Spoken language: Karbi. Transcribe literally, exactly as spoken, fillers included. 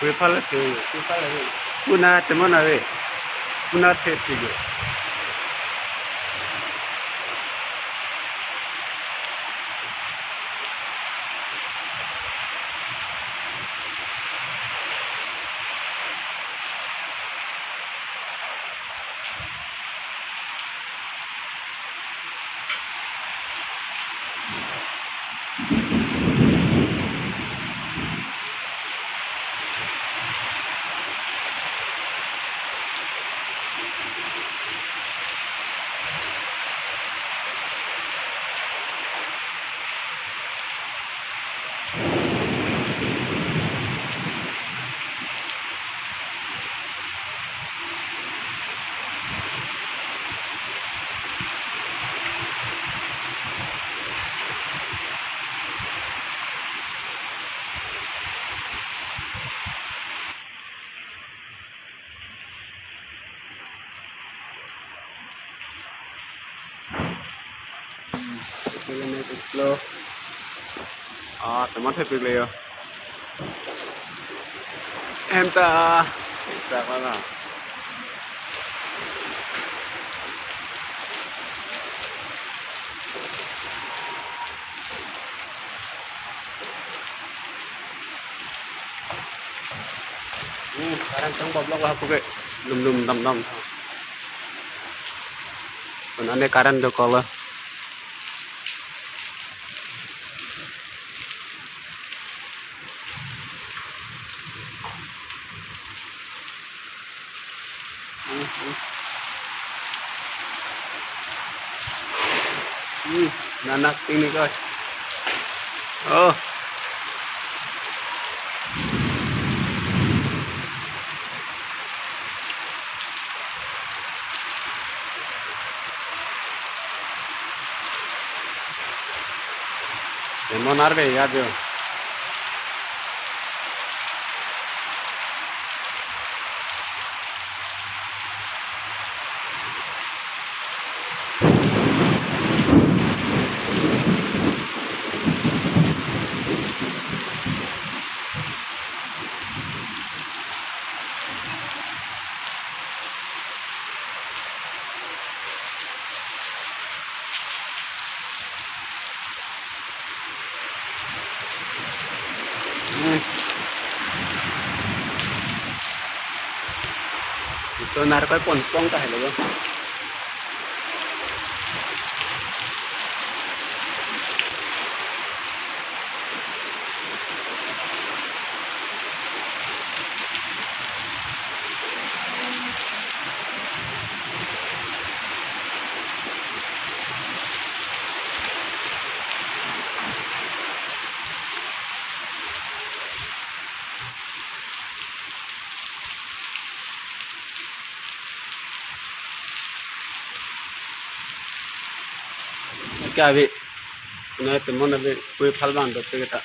Pui phal ke. Pui phal ke. Puna temon ave. Puna the tigo. Ah, teman saya pilih ya. Enta, enta mana? Hmm, current chong boblok lah puke. Lum lum dam dam. Pun ane current do kolo. Hmm, hmm. Hmm, nanak ini, guys. Oh. Temon arve ya jo. Hmm. Ito narkol ponpon ta helo. Kave, na temon ave, pui phal bang dote kita.